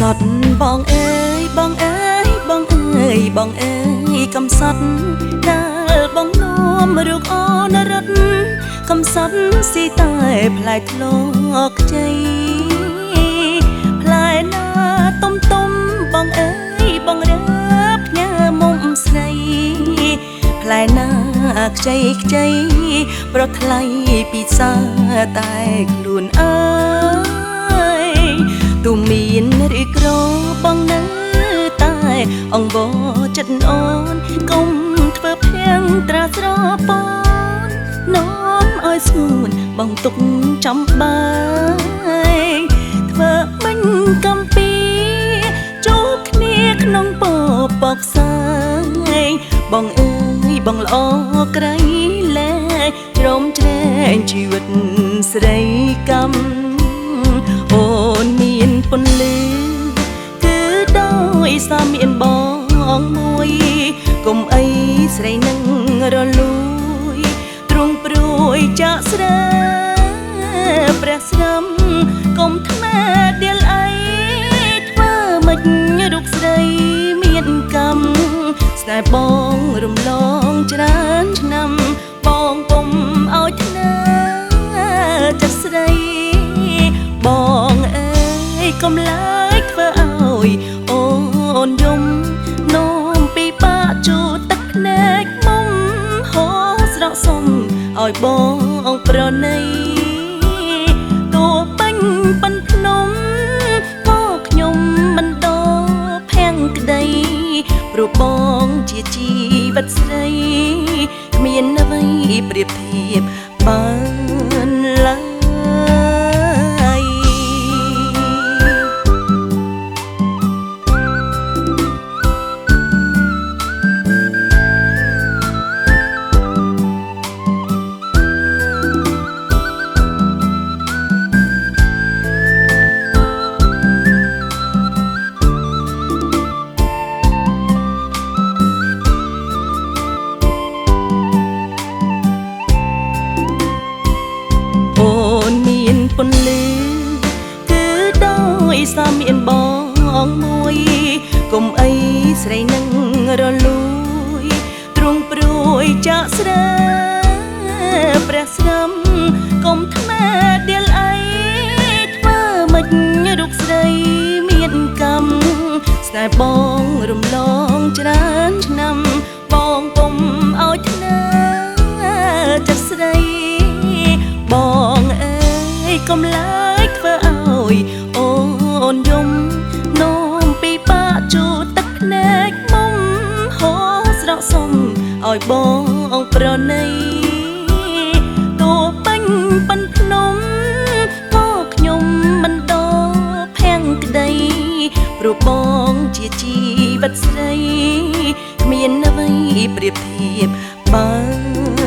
សត់បងអើយបងអើយបងអើយបងអើយកំសត់ដែលបងនាំរូបអូនរត់កំសត់ស៊ីតែផ្លែធ្លោខ្ចីផ្លែណាទុំទុំបងអើយបងរើផ្ញើមុំស្រីផ្លែណាខ្ចីខ្ចីប្រថ្លៃពីសាតែខ្លួនអើយទូមានឬក្របងនៅតែអង្វរចិត្តអូនកុំធ្វើភាំងត្រាស្រពននាំឲ្យស្ងួនបងទុកចាំបាយធ្វើមិញកំពីជួបគ្នាក្នុងពពកសាយបងអើយបងល្អក្រៃលែជ្រោមជ្រែងជីវិតស្រីកម្មអូនមានពន្លឺគឺដោយសារមានបងមួយកុំអីស្រីនឹងរលួយទ្រង់ព្រួយចាក់ស្រាព្រះស្រំកុំថ្មដៀលអីធ្វើមិនរូបស្រីមានកម្មស្នេហ៍បងរំលងច្រើនឆ្នាំបងពុំឲ្យថ្នើចិត្តស្រីបងអើយកុំឡើយធ្វើឲ្យអូនយំនោមពីបាក់ជូរទឹកភ្នែកមុំហូរស្រក់សុំឲ្យបងប្រណីតួពេញប៉ិនភ្នំក៏ខ្ញុំមិនដភាំងក្តីព្រោះបងជាជីវិតស្រីគ្មានអ្វីប្រៀបធៀបបានឡើយពន្លឺគឺដោយសារមានបងមួយកុំអីស្រីនឹងរលួយទ្រង់ព្រួយចាក់ស្រាព្រះស្រំកុំថ្មដៀលអីធ្វើមិនរូបស្រីមានកម្មស្នេហ៍បងរំលងច្រើនឆ្នាំបងពុំឲ្យថ្នើចិត្តស្រីបងអើយកុំឡើយធ្វើឲ្យអូនយំនោមពីបាក់ជូរទឹកភ្នែកមុំហូរស្រក់សុំឲ្យបងប្រណីតួពេញប៉ិនភ្នំក៏ខ្ញុំមិនដភាំងក្តីព្រោះបងជាជីវិតស្រីគ្មានអ្វីប្រៀបធៀបបាន